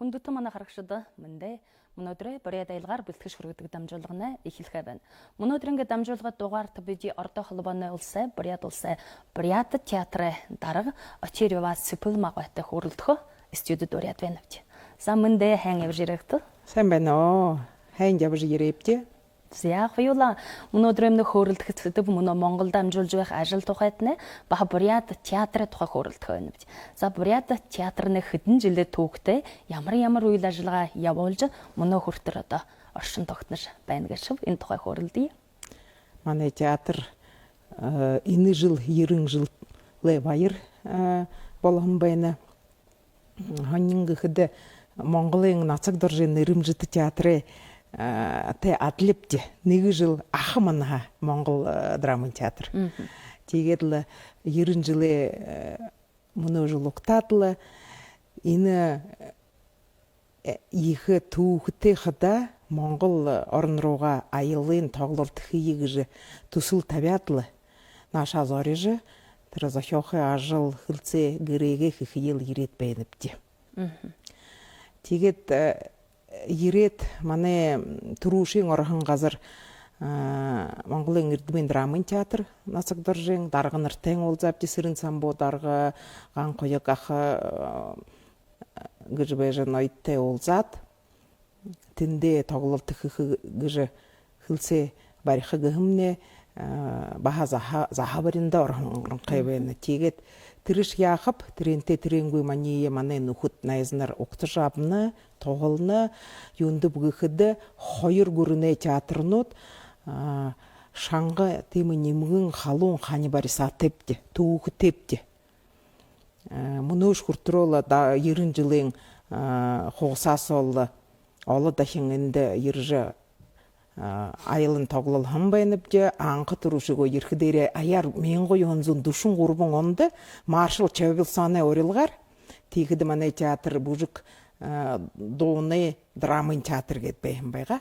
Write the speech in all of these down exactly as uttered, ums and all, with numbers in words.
Хүндэтэ манай харагшад, мэндэ! Мүнөөдэрэй «Буряад аялгаар» бэлдэжэ хүргэдэг дамжуулгамнай эхилхэ байна. Мүнөөдэрэйнгөө дамжуулгын дугаарта бидэ Ородой Холбооной Уласай, Буряад Уласай Буряад театрай дарга Очирова Цыпылма гоётой хөөрэлдэхэ студидэ уряад байнабди. За, мэндэ, һайн ябажа ерээ гүт? Сайн байна. Һайн ябажа ерээбди. За, хоюулаа. Мүнөөдэрэймнай хөөрэлдэхэ сэдэб мүнөө Монголдо амжуулжа байха ажал тухайтнай, баһа Буряад театрай тухай хөөрэлдэхэ байнабди. За, Буряад театрнай хэдэн жэлэй түүхэтэй, ямар ямар үйлэ ажалаа ябуулжа, мүнөө хүрэтэр одоо оршон тогтножо байна гээшэб, энэ тухай хөөрэлдэе. Манай театр, э, энэ жэл ерэн жэлэй баяр, э, болоһон байна. Һонин гэхэдэ, Монголой Нацагдоржын нэрэмжэтэ театрай, э, тэ адлибди, нэгэ жэл аха манһаа Монгол, э, драмын театр. Тиигээд лэ ерэн жэлэй, э, мүнөө жэл угтаад лэ, энэ, э, ехэ түүхэтэй хадаа Монгол орон руугаа аялын тоглолто хэе гэжэ түсэл табяад лэ, наашаа зорижо, тэрэ зохёохы ажал, хэлсээ гэрээгээ хэхэеэл ерээд байнабди. Тиигээд, э, ерээд, манай, м, түрүүшын ороһон газар, э, Монголой эрдэмэй драмын театр, Нацагдоржын, дарганартайнь уулзаабди, Сэрэн-Самбуу дарга, Ганхуяг аха, э, гэжэ байжа, ноёдтой уулзаад, тэндээ тоглолто хэхэ гэжэ хэлсээ бариха гэһэмнай, э, баһа заһа-, заһабариндаа ороһон, оронхой байна. Тиигээд тэрэшье яахаб, тэрээнтэй тэрээнгүй маниие манай нүхэд найзанар угтажа абана, туһална. Юундэб гэхэдэ, хоёр гүрэнэй театрнууд, а, шанга тиимэ нимгэн, халуун хани барисаатайбди, түүхэтэйбди. Э, мүнөөшье хүрэтэрөөл даа, ерэн жэлэй, э, хугасаа сооло олон дахин эндэ ержэ, э, аялан тоглолһон байнабди. Анха түрүүшыгөө ерэхэдээрээ аяар мянга юһэн зуун дүшэн гурбан ондо маршал Чойбалсанай урилгаар, тиихэдэ манай театр бүжэг, э, дуунай драмын театр гээд байһан байгаа.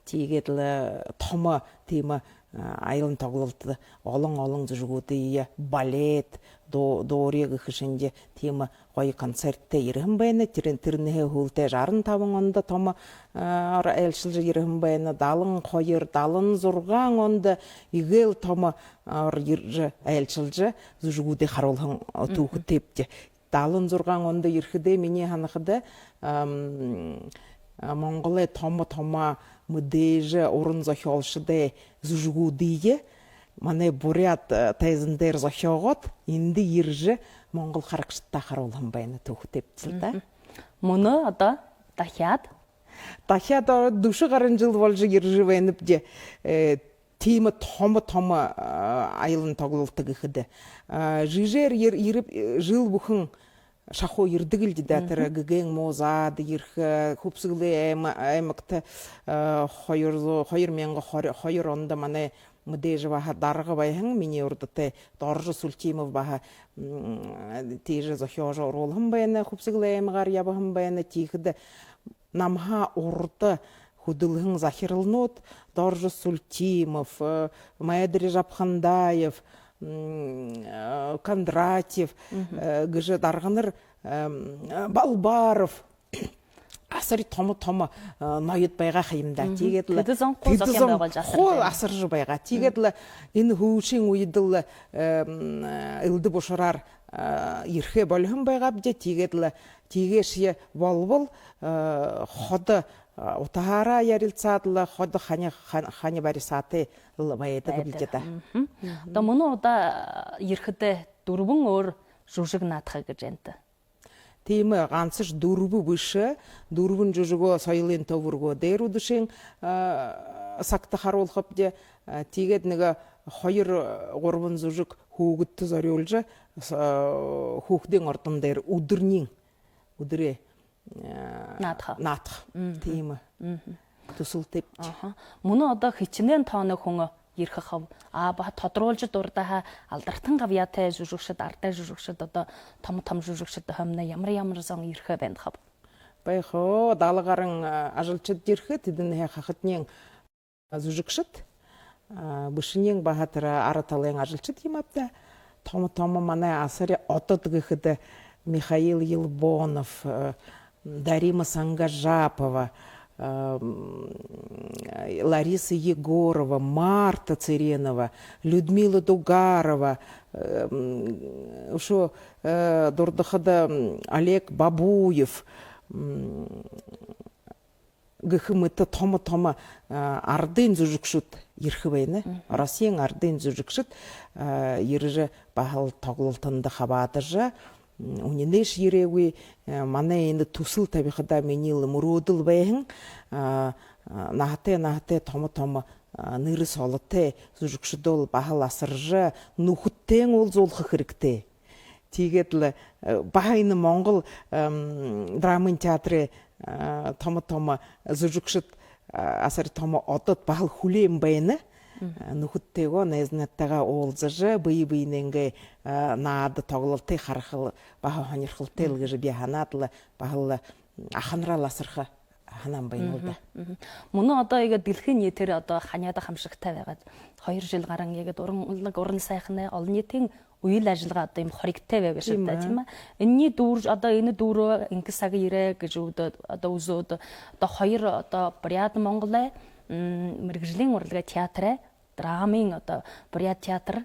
Тиигээд лэ томо тиимэ, а, аялан тоглолтодо олон-олон зүжэгүүдые, балет, ду-, дууряа гэхэ шэнги тиимэ гоё концерттэй ерэһэн байна. Тэрэн, тэрэнһээ һүүлдэ жаран табан ондо томо, а, ор айлшалжа ерэһэн байна. Далан хоёр, далан зургаан ондо эгээл томо, а, ор ержэ айлшалжа, зүжэгүүдые харуулһан, а, түүхэтэйбди. Далан зургаан ондо ерэхэдээ, минии һанахада, ам, а, Монголой томо-томо мэдээжэ уран зохёолшодой зүжэгүүдые манай буряад, э, тайзан дээрэ зохёогоод, эндэ ержэ монгол харагшадта харуулһан байна, түүхэтэйбди даа. Мүнөө одоо дахяад? Дахяад, э, дүшэ гаран жэл боложо ержэ байнабди. Э, тиимэ томо-томо, а, аялан тоглолто гэхэдэ. А, жэжээр ер-, ерэб-, жэл бүхэн шахуу ерэдэг лэ даа, тэрэ гэгээн муузаад ерэхэ, э, Хүбсэгэлэй айма-, аймагта, а, хоёр зуу, хоёр мянга хоёр ондо манай мэдээжэ баһа дарга байһан, минии урда тээ Доржо Сультимов баһа, м, тиижэ зохёожо оруулһан байна, Хүбсэгэлэй аймагаар ябаһан байна. Тиихэдэ намһаа урда хүдэлһэн захиралнууд Доржо Сультимов, э, Майдари Жапхандаев, м, э, Кондратьев, э, гэжэ дарганар, эм, Балбаров, асари томо-томо, э, ноёд байгаа ха юм даа. Тиигээд лэ тэдэ зон хуу зохёон байгуулжа асаржа байгаа. Тиигээд лэ энэ һүүлшын үедэл, эм, элдэб ушараар, э, ерэхэ болиһон байгаабди. Тиигээд лэ тиигээшье болбол, э, ходо, э, утаһаараа ярилсаад лэ, ходо хани, хан-, хани барисаатай лэ байдаг бэлэй даа. Мгм. Одоо мүнөө удаа, э, ерэхэдэ дүрбэн өөр зүжэг наадаха гэжэ байнат. Тиимэ, гансашье дүрбэ бэшэ, дүрбэн зүжэгөө соёлой төөригөө дээрэ үдэшын, э, сагта харуулхабди, э, тиигээд нэгэ хоёр, гурбан зүжэг хүүгэдтэ зорюулжа, э, хүүгэдэй ордон дээрэ үдэрнь, үдэрөө, э, наадаха. Наадаха. Тиимэ. Түсэлтэйбди. Аха. Мүнөө одоо хэшэгнээн тоонай хүн ерэхэ хаб? А, баһа тодруулжа дурдаа һаа, алдартан габьяатай зүжэгшэд, арадай зүжэгшэд, одоо томо-томо зүжэгшэд, хоймнай ямар-ямар зон ерэхэ байна хаб? Бай хаа, дала гаран, а, ажалшад ерэхэ, тэдэнһээ хахадынь зүжэгшэд, а, бэшэниинь баһа тэрэ ара талын ажалшад юм ааб даа. Томо-томо манай асари одод гэхэдэ, Михаил Елбонов, э, Дарима Сангажапова, э, м, Лариса Егорова, Марта Цыренова, Людмила Дугарова, э, м, үшөө, э, дурдахада, м, Олег Бабуев, м, гэхэ мэтэ томо-томо, а, арадын зүжэгшэд ерэхэ байна. Мгм. Россиин арадын зүжэгшэд, а, ерэжэ, баһал тоглолтондо хабаадажа, м, үнинэйшье ерээгүй, а, манай энэ түсэл табихадаа минии лэ мүрөөдэл байһан, а, а, наһатай, наһатай томо-томо, а, нэрэ солотой зүжэгшэдөө лэ баһал асаржа, нүхэдтэеэ уулзуулха хэрэгтэй. Тиигээд лэ, э, баһа энэ Монгол, эм, драмын театрай, э, томо-томо зүжэгшэд, э, асар томо одод баһал хүлеэн байна. Мгм. Э, нүхэдтэеэ, найзанартаяа уулзажа, бэе бэеынгээ, э, наада тоглолтые харахал баһа һонирхолтой лэ гэжэ би һанаад лэ, баһал аханараа лэ асарха һанаан байна лэ даа. Мгм, мгм. Мүнөө одоо иигээд дэлхэйн ниитээр одоо ханяада хамшагтай байгаад, хоёр жэл гаран иигээд уран, уран сайханай, олон ниитын үйл ажиллагаа одоо иимэ хоригтой байгаашье даа, тиимэ. Энэниие дүүржэ, одоо энэ дүүрээ, энхэ саг ерээ гэжэ одоо, одоо үзөөд, одоо хоёр одоо Буряад-Монголой, м, мэргэжэлэй урлагай театрай, драмын одоо Буряад театр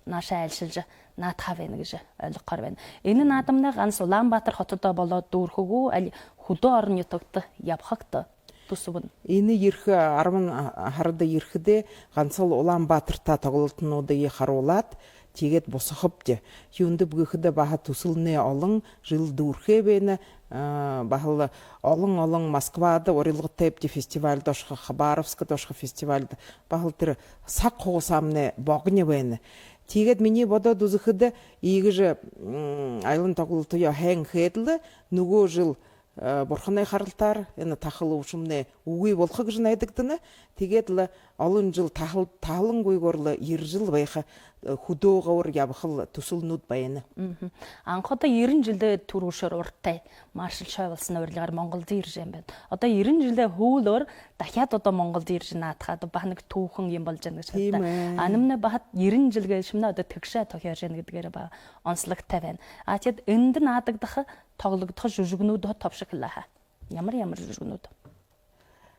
наашаа айлшалжа наадахаа байна гэжэ ойлгохоор байна. Энэ наадамнай ганса Улаан-Баатар хотодо болоод дүүрэхэ гү, али хүдөө орон нютагта ябаха гү түсэб? Энэ ерэхэ арбан һарада ерэхэдээ гансал Улаан-Баатартаа тоглолтонуудые харуулаад, тиигээд бусахабди. Юундэб гэхэдэ, баһа түсэлнай олон, жэл дүүрэхэ байна. А, баһал олон-олон Москвада урилгатайбди фестивальда ошохо, Хабаровскда ошохо фестивальда. Баһал тэрэ саг хугасаамнай богони байна. Тиигээд минии бодоод үзэхэдэ, иигэжэ, м, аялан тоглолтоёо һайн хээд лэ, нүгөө жэл, э, бурханай харалтаар энэ тахал үбшэмнай үгы болохо гэжэ найдагдана. Тиигээд лэ олон жэл тахал-, таһалангүйгөөр лэ ерэжэл байха, э, хүдөөгүүр ябахал түсэлнүүд байна. Мгм. Анхада ерэн жэлэй түрүүшээр урдтай Маршал Шойболсоной урилгаар Монголдо ерэжэ байнабди. Одоо ерэн жэлэй һүүлээр дахяад одоо Монголдо ерэжэ наадахада, баһа нэгэ түүхэн юм болжо байна гэжэ харагдана. Тиимэ. Анамнай баһа ерэн жэл гээшэмнай одоо тэгшэ тохёожо байна гэдэгээрээ баһа онсологтой байна. А, тиигээд эндэ наадагдаха, тоглогдохо зүжэгнүүдһээ тобшо хэлэхэ. Ямар ямар зүжэгнүүд?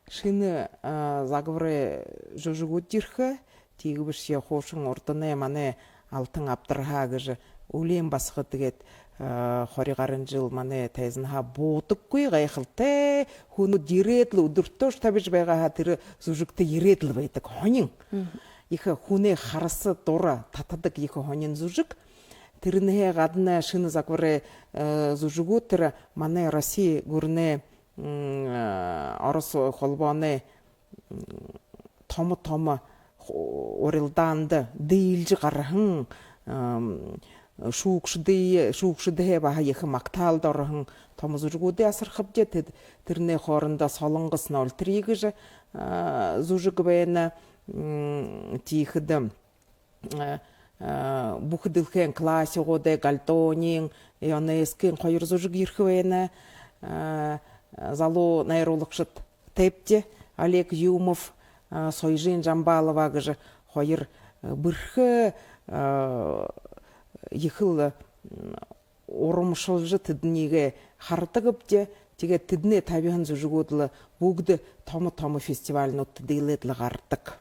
Шэнэ, а, заглаварай зүжэгүүд ерэхэ, тиигэбэшье хуушан урданай манай Алтан абдарһаа гэжэ, үлээн басагад гээд, а, хори гаран жэл манай тайзанһаа буудаггүй, гайхалтай хүнүүд ерээд лэ, үдэртөөшье табижа байгаа һаа, тэрэ зүжэгтэ ерээд лэ байдаг. Һонин. Мгм. Ехэ хүнэй хараса дура татадаг ехэ һонин зүжэг. Тэрэнһээ гадна шэнэ заглаварай, э, зүжэгүүд тэрэ манай Росси гүрэнэй, м, э, Орос холбооной, м, томо-томо ху-, урилдаанда диилжэ гараһан, ам, шүүгшэдые, шүүгшэдһээ баһа ехэ магтаалда ороһон томо зүжэгүүдые асархабди. Тэд, тэрэнэй хоорондо «Солонгос ноль три» гэжэ, а, зүжэг байна. М, тиихэдэ, а, а, бүхэ дэлхэйн классигуудай Гольдонин, Ионескын хоёр зүжэг ерэхэ байна. А, залуу найруулагшад тайбди, Олег Юмов, а, Соёжин Жамбалова гэжэ хоёр, э, бэрхэ, э, ехэл, м, урамшалжа тэдэниие хардагбди. Тиигээд тэдэнэй табиһан зүжэгүүд лэ бүгэдэ томо-томо фестивальнуудта диилээд лэ гарадаг.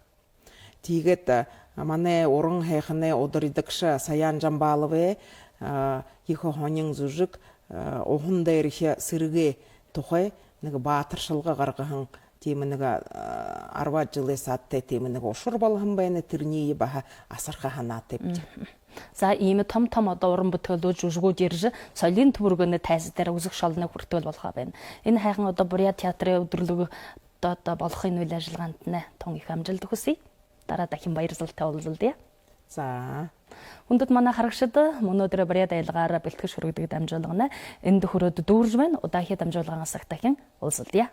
Тиигээд, а, манай уран һайханай ударидагша Саян Жамбаловай, а, ехэ һонин зүжэг, а, уһан дээрэхи сэрэгэй тухай нэгэ баатаршалга гаргаһан, тиимэ нэгэ, а, арбаад жэлэй саадтай тиимэ нэгэ ушар болоһон байна, тэрэниие баһа асарха һанаатайбди. Мгм. За, иимэ томо-томо одоо уран бүтээлүүд, зүжэгүүд ерэжэ, соёлой түб үргэнэй тайзан дээрэ үзэгшэ олоной хүртээл болохо байна. Энэ һайхан одоо Буряад театрай үдэртөө одоо, одоо болохын үйл ажиллагаандатнай тон ехэ амжалта хүсэе. Дараа дахин баярзалтай уулзалдая. За. Хүндэтэ манай харагшад, мүнөөдэр Буряад аялгаар бэлдэжэ хүргэдэг дамжуулгамнай эндэ хүрөөд дүүрэжэ байна. Удаахи дамжуулгын сагта дахин уулзалдая.